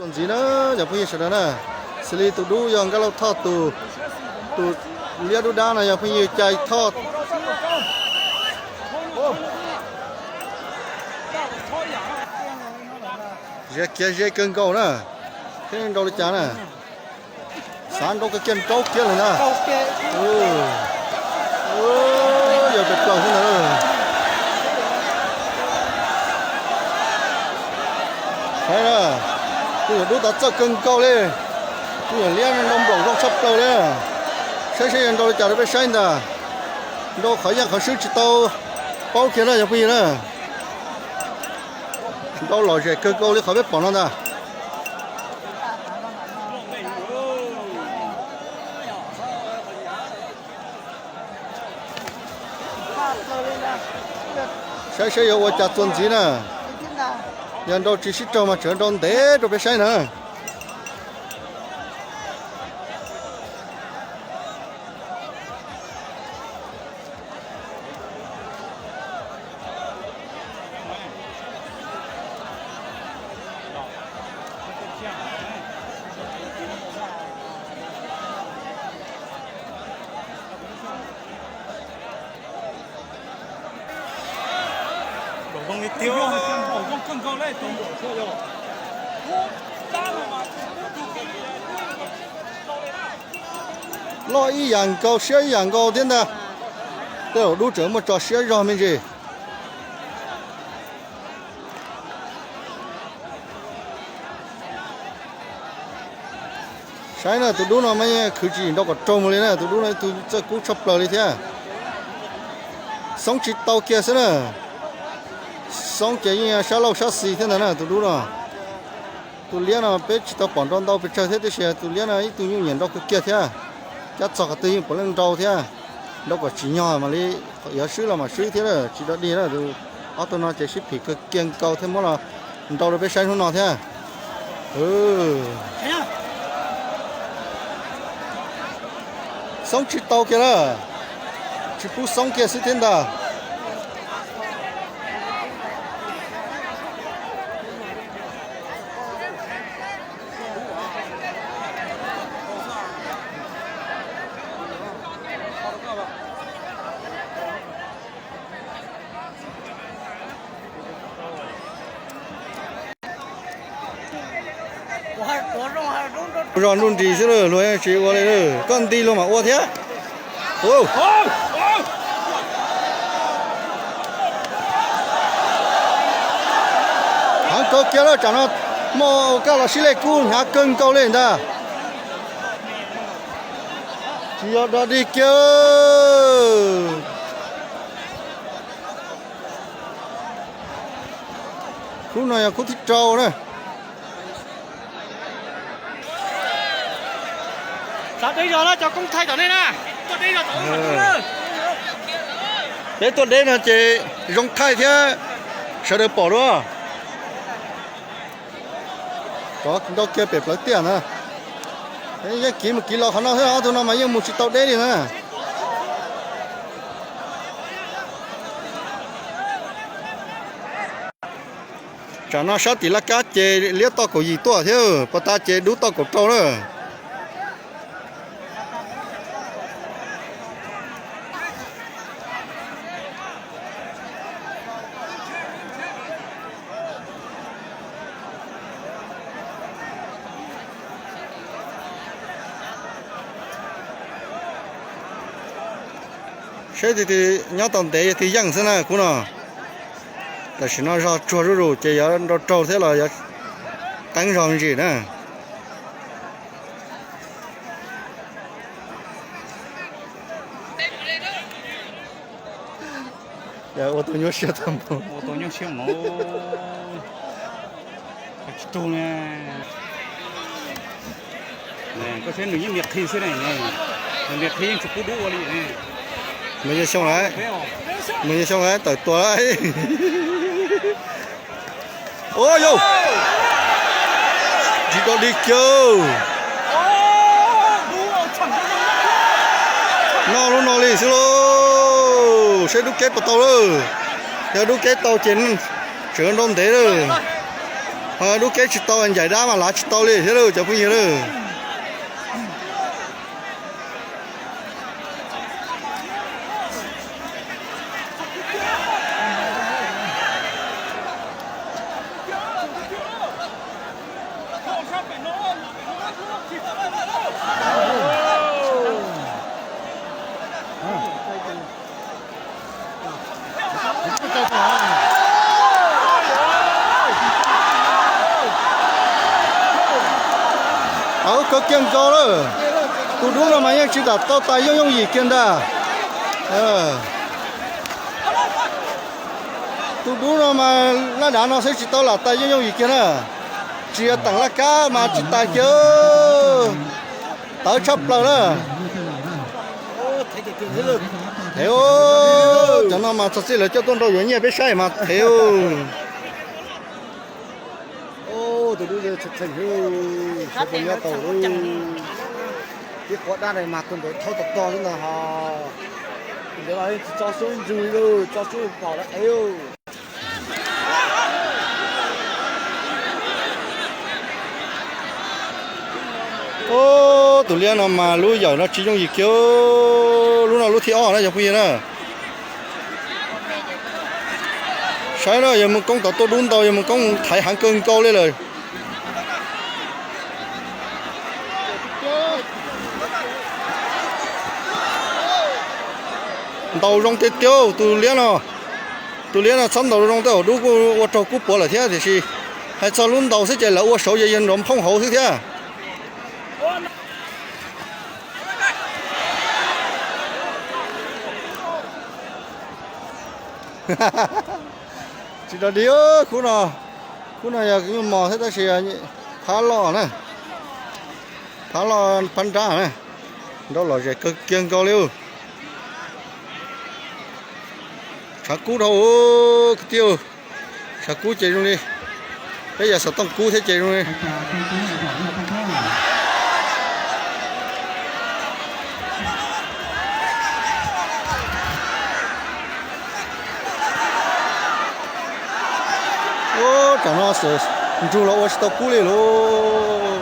Txuas ntxiv na, yog phooj ywg sawv daws na, xws li tus dub yog Nkaj Lauj Thoj, tus, tus liab dub dab no yog phooj ywg Cai Thoj. Ze kiag ze kawg nkaus na, thiab nrau li cas na. Xav nrau kawg kiag nrau kiag lawm ntag. Yog pes plaws xwb ntag. Saib na, tus yawm dub tod txawj kawg nkaus li. Tus yawm liab nrau nplaum zoo tshaj plaws li. Saib saib yog nrau li cas rau peb saib ntag. Nrau qhov yeej qhov swb tsis tau paub kiag na yog phooj ywg na. Nrau lom zem kawg nkaus li qhov peb pom no ntag. Saib saib yuav ua cas txuas ntxiv na. Yog nrau tsis sib raug mas tseem nrau ntev rau peb saib na. Loj ib yam nkaus siab ib yam nkaus thiab ntag. Tej zaum dub tseem muaj tso siab zog me ntsis. Saib na, tus dub no mas yeej khwv tsis nrau kom raug mus li na, tus dub no ib tug txawj kub tshaj plaws li thiab. Xoob tsis tau kiag xwb na. Xoob ces yeej sab laug sab xis thiab ntag na tus dub no. Tus liab no peb tsis tau pom nrau ntau pes tsawg thiab tiam sis tus liab no ib tug nyuj nyiam nrau kawg kiag thiab. Cab txog qhov twg yeej puav leej nrau thiab. Nrau kom tsim nyog mam li, yuav swb los mam swb thiab, tsis dog dig na. Ob tug no ces sib phim kawg kiag nkaus thiab muab los nrau rau peb saib hnub no thiab. Xoob tsis tau kiag na, tsis pub xoob kiag xwb thiab ntag. Zos nruj nris xwb luag tsis ua li, koj nti luag mam ua thiab. Heev kawg kiag lawm, tsam no muaj kaj los sib lej kub hnyav kawg nkaus li ntag. Tsis yog dog dig kiag. Khub no yog khub thib rau na. Txav deb zog na, cov koob thaij tom nej na. Peb tuaj deb no ces zoo thaij thiab, sawv daws pom dua. Cov nrau kiag pem plawv tiaj na. Yeej kiv mus kiv los qhov no xwb, ob tug no mas yeej mus tsis tau deb li na. Tsam no sab tim laj kab ces liab toj kaum yim tuaj thiab, puag ta ces dub toj kaum rau na. Saib tus twg nyob tau ntev yog tus yeej xwb na khub no. Tam sim no zog tsuag zuj zus ces yuav nrau raug thiab los yuav teeb zog me ntsis na. Ua tau nyuaj siab tag npaum. Ua tau nyuaj siab mov. Tsis tug na. Koj saib nws yeej nias qhi xwb ne, nws nias qhi yeej tsis pub dub ua li. Nws yog xyoo lawm, nws yog xyoo lawm tawm tua lawm. Ua yau, tsis dog dig kiag. Noj lub no li xwb lauj, saib dub keb puas tau lawm. Yog dub keb tau ces tseem nrau ntev lawm. Dub kev tsis tau ncaim dab mas lav tsis tau li thiab lauj cov phooj ywg lauj. Aub, kawg kiag nkaus lawm. Tus dub no mas yeej tsis kam tau tas yooj yooj yim kiag ntag. Tus dub no mas laj dav no xwb tsis tau lam tas yooj yooj yim kiag na. Tsis yog teem laj kab mas tsis tas kiag. Tawv tshaj plaws na. Thev, cov no mas txog txij lawv coj tuaj nrau yuav nyiaj peb saib mas thev. Tus dub, sawv daws nyob tau, tib quav dab mas tus ntawd thaub tog tog xwb ntag ho. Tus ntawd los tsis tso suab ntsws li, tso suab pom lawm ev. Tus liab no mas lub yawm no tsis yooj yim kiag. Lub no lub thib ob na cov phooj ywg na. Saib na, yawg Mus Koob tau tuaj dub ntau, yawg Mus Koob thaiv heev kawg nkaus li lawm. Ntaus zoo tiag tiag tus liab no. Tus liab no txhob ntaus zoo, tej zaum dub kuj ua raug kub puav lawm thiab, tiam sis hais txog lub ntaus xwb ces lawv ua saud ces yawg nrov nphoob hauv xwb thiab. Tsis dog dig, khub no, khub no yog nyuj mos thiab tab sis phab loj na, phab loj phab nrab na, nrau lom zem kawg kiag nkaus li. Tshav kub dhau kwv tij, tshav kub ces zoo li peb yog xov tooj kub thiab ces zoo li. Ub, tsam no nrug los ua tsis tau kub li lauj.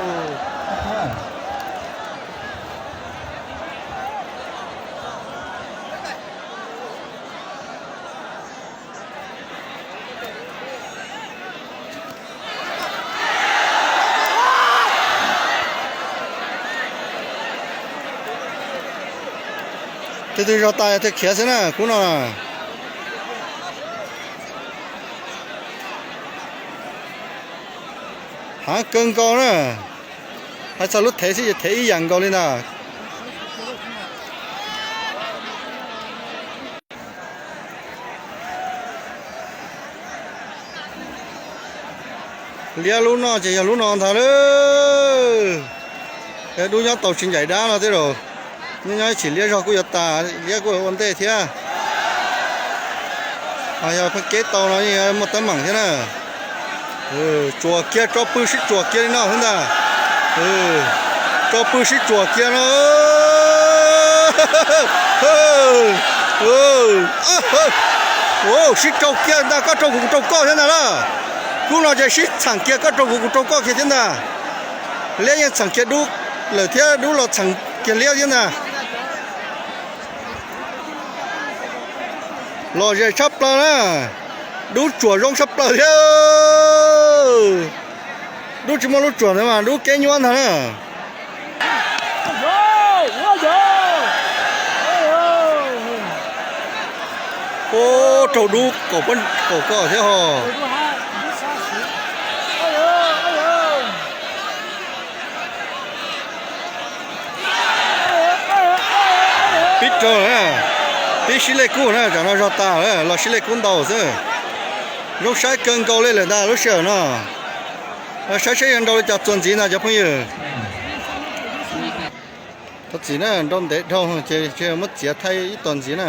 Tus twg zog tas thiaj khiav xwb na, khub no. Hav kawg nkaus na. Hais txog lub thev xwb ces thev ib yam nkaus li ntag. Liab lub no ces yog lub no ntag lauj. Dub nyob tau tsis ncaim dab no thiab lauj. Nyob nyob ib chim liab zog kuj yuav tas, liab kuj ua ntej thiab. Ho yog pheej keb tau no yeej muaj teeb meem thiab na. Tsuas kiag, tso pw sib tsuas kiag li no xwb ntag. Tso pw sib tsuas kiag no. Sib rau kiag ntag, koj rau kuv, kuv rau koj thiab ntag lauj. Kub no ces sib txheem kiag, koj rau kuv, kuv rau koj kiag thiab ntag. Liab yeej txheem kiag dub lawm thiab dub los txheem kiag liab thiab ntag. Lom zem tshaj plaws na. Dub tsuam zoo tshaj plaws thiab. Dub tsis muaj lub tsuam ntawd mas dub keb nyuab ntag na. Ub, raug dub kaum koj thiab ho. Pib raug na, pib sib lej kub na, tsam no zog tas lawm los sib lej kub ntaus xwb. Zoo saib kawg nkaus li lawm ntag lub sij hawm no. Saib seb yog nrau li cas txuas ntxiv ntag cov phooj ywg. Thov txim na, nrau ntev dhau ces muab txiav thaij ib tog ntxiv na.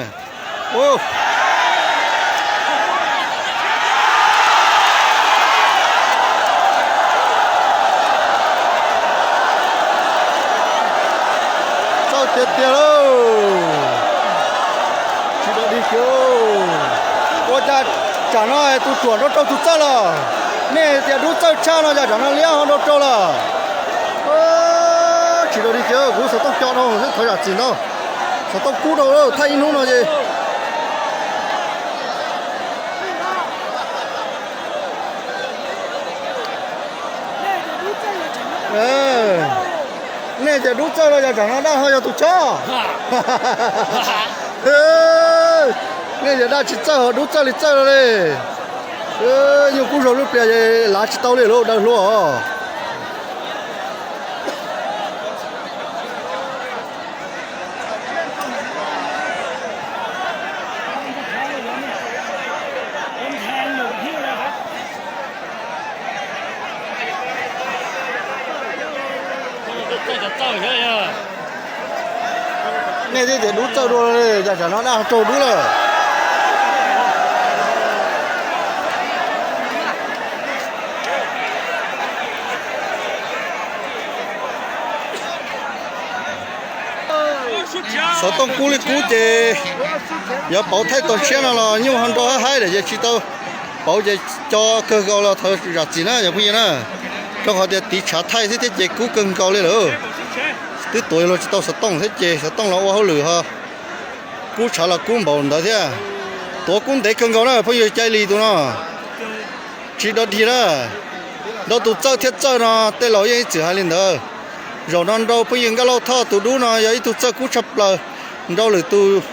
Txawj tiag tiag lauj. Tsis dog dig kiag. Ua cas tsam no tus ruam nrau raug tus txawj los? Nej tias dub txawj tshaj no yog tsam no liab ho nrau rau lawm. Tsis rau li kiag, kuv xov tooj co rau xwb, thov zam txim ntau. Xov tooj kub rau lawm, thaij ib hnub no ces. Nej tias dub txawj los yog tsam no daj ho yog tus chob. Nej tias daj tsis txawj ho dub txawj li txawj li. Nyuj kub zog lub pliag lav tsis tau li lawm daws hlua os. Nej twb tias dub txawj dua li, cas tsam no daj raug dub lawm. Xov tooj kub li kub ces yog pauv thaij tog tshiab no los nyuj ho nrau hab haib lawm ces tsis tau pauv ces co kawg nkaus los thov zam txim na yog phooj ywg na. Rau qhov tias tiv tshav thaij xwb thiab ces kub kawg nkaus li lawm. Twb tuav luag tsis tau xov tooj thiab ces xov tooj los ua hauj lwm ho kub tshav los kub npaum ntawd thiab. Tuav kub ntev kawg nkaus na phooj ywg, Cai Lis tus no tsis dog dig na. Nrau tus txawj thiab txawj no tej laus yeej ib txwm hais li ntawd. Zaum no nrau phooj ywg Nkaj Lauj Thoj tus dub no yog ib tug txawj kub tshaj plaws, nrau lwm tus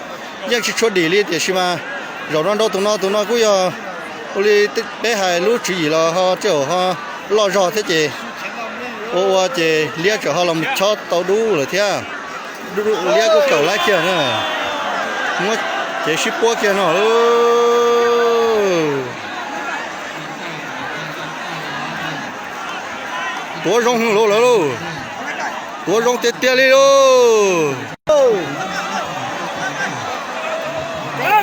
yeej tsis tshua dim li tiam sis mas zaum no nrau tus no, tus no kuj yog ua li peb hais lub tswv yim los ho tej zaum ho loj zog thiab ces ua ua ces liab tseem ho los mus chob tau dub lawm thiab. Liab kuj kawm laib kiag na, muab cev sib puab kiag no. Tuav zoo hwv lawm lauj, tuav zoo tiag tiag li lauj.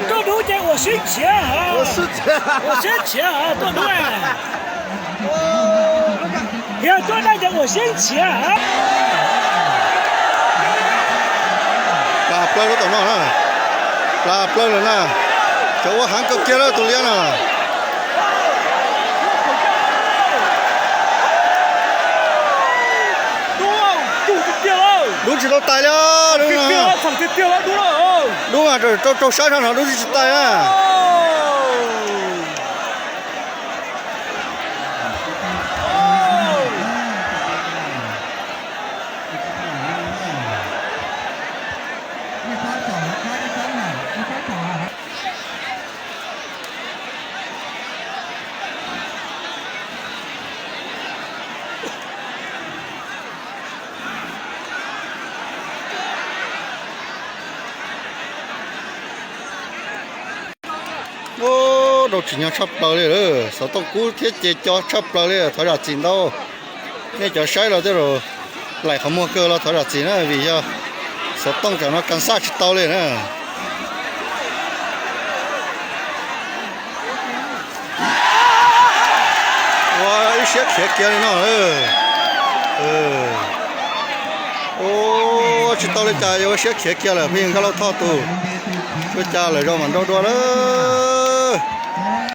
Tuaj dub ces ua siab nrhiav, ua siab nrhiav tuaj dub. Yog tuaj daj ces ua siab nrhiav. Plas plaws lub tom no na, plas plaws lawm na, tseem ua heev kawg kiag lawm tus liab na. Dub tsis tau tais li, dub mas rau raug sab sab no dub tsis tais na. Ub, rau tsim nyog tshaj plaws li lawm, xov tooj kub thiab ces co tshaj plaws li, thov zam txim ntau. Nej cov saib los tej zaum laim qhov muag kawg los thov zam txim na vim yog xov tooj tsam no kas xaj tsis tau li na. Ua ib siab khiav kiag li no. Ua tsis tau li cas yuav ua siab khiav kiag lawm phooj ywg Nkaj Lauj Thoj tus. Ua cas lawm zoo mas nrau dua lawm.